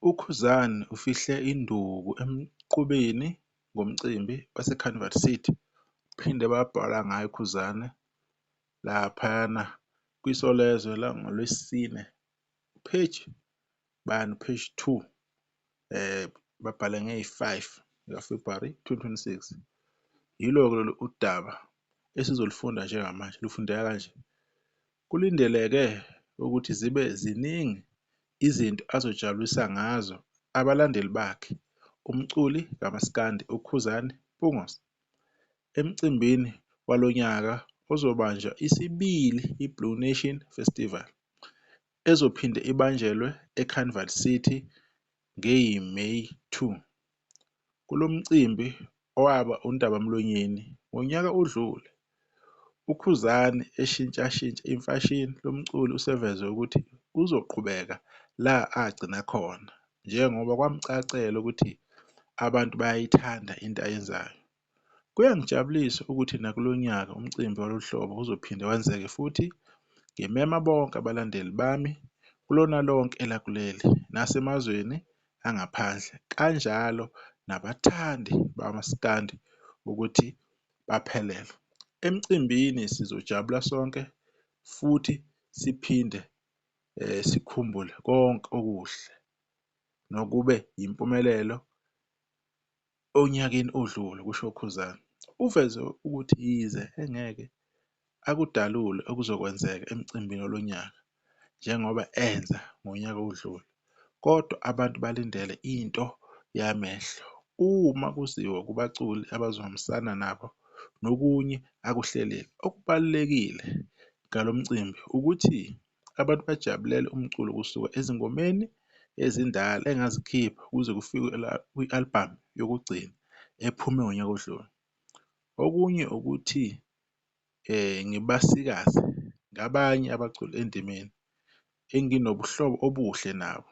UKhuzani ufihle induku emqubeni ngomcimbi waseCarnival City. Phinde babhala ngaye uKhuzani laphayana kwiSolezwe langoLwesine, page bani, page 2, babhale ngeyi-5 zika-February 2026. Yilo-ke lolu udaba esizolufunda njengamanje, lufundeka kanje. Kulindeleke ukuthi zibe ziningi izinto azojabulisa ngazo abalandeli bakhe umculi kamaskandi uKhuzani Mpungose emcimbini walonyaka ozobanjwa isibili iBlue Nation Festival ezophinde ibanjelwe eCarnival City ngeyiMeyi 2. Kulomcimbi owaba undabamlonyeni ngonyaka odlule, uKhuzani eshintshashintsha imfashini lomculi useveze ukuthi uzoqhubeka la agcina khona njengoba kwamcacela ukuthi abantu bayayithanda into ayenzayo. Kuyangijabulisa ukuthi nakulonyaka umcimbi waloluhlobo uzophinde wenzeke futhi ngimema bonke abalandeli bami kulona lonke elakuleli nasemazweni angaphandle kanjalo nabathandi bamaskandi ukuthi baphelele emcimbini sizojabula sonke futhi siphinde sikhumbule konke okuhle nokube yimpumelelo onyakeni odlule, kusho uKhuzani. Uveze ukuthi yize engeke akudalule okuzokwenzeka emcimbini walonyaka njengoba enza ngonyaka odlule kodwa abantu balindele into yamehlo uma kuziwa kubaculi abazohambisana nabo nokunye akuhlelile. Okubalulekile ngalomcimbi ukuthi abantu bajabulele umculo kusuka ezingomeni ezindala engazikhipha kuze kufike kwi-album yokugcina ephume ngonyaka odlule. Okunye ukuthi ngibasikaze ngabanye abaculi endimeni enginobuhlobo obuhle nabo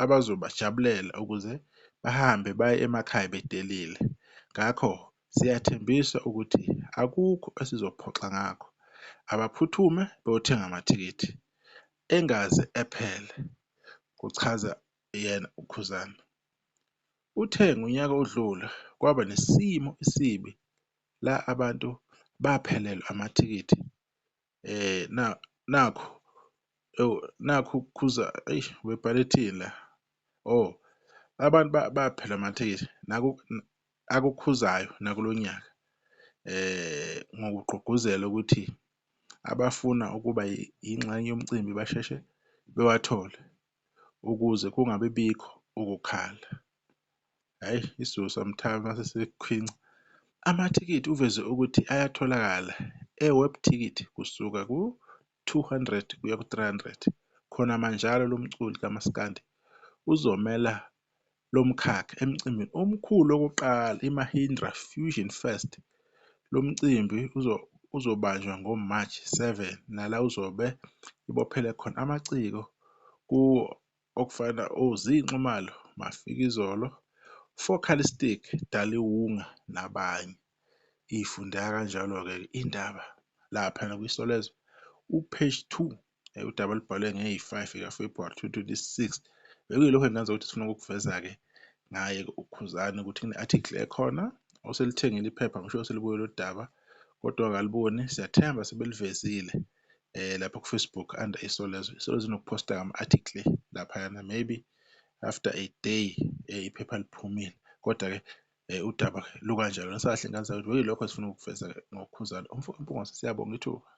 abazobajabulela ukuze bahambe baye emakhaya bedelile. Ngakho siyathembisa ukuthi akukho esizophoxa ngakho, abaphuthume beyothenga amathikithi engaze ephele, kuchaza yena uKhuzani. Uthe ngonyaka odlule kwaba nesimo esibi la abantu baphelelwa amathikithi nakhu nakhu ukukhuza eish ubebhale ethini la? Oh, abantu baphelelwa amathikithi naku akukhuzayo nakulo nyaka ngokugqugquzela ukuthi abafuna ukuba ingxenye yomcimbi basheshe bewathole ukuze kungabi bikho ukukhala. Hhayi isiZulu somthawu mase sikhwinca. Amathikithi uveze ukuthi ayatholakala e-webticket kusuka ku-200 kuya ku-300. Khonamanjalo, lo mculi kamaskandi uzomela lomkhakha emcimbini omkhulu okokuqala iMahindra Fusion Fest. Lomcimbi uzobanjwa ngoMashi 7 nala uzobe ibophele khona amaciko kuwo okufana oZee Nxumalo, Mafikizolo, Focalistic, Daliwonga nabanye. Ifundeka kanjalo-ke indaba laphana kwiSolezwe upage 2, udaba olubhalwe ngeyi-5 zikaFebruwari 2026. Bekuyilokho engingazi ukuthi sifuna ukukuveza-ke ngaye uKhuzani ukuthi kune-article ekhona oselithengile iphepha ngisho selibuye lolu daba kodwa angaliboni siyathemba sebelivezile lapha ku-Facebook under Isolezwe. Isolezwe linokuphosta ama-article laphayana maybe after a day iphepha liphumile kodwa-ke udaba lukanjalo. Nisahle ngane zakwethu, bekuyilokho esifuna ukukuveza ngoKhuzani umfo kaMpungose. Siyabonga ithuba.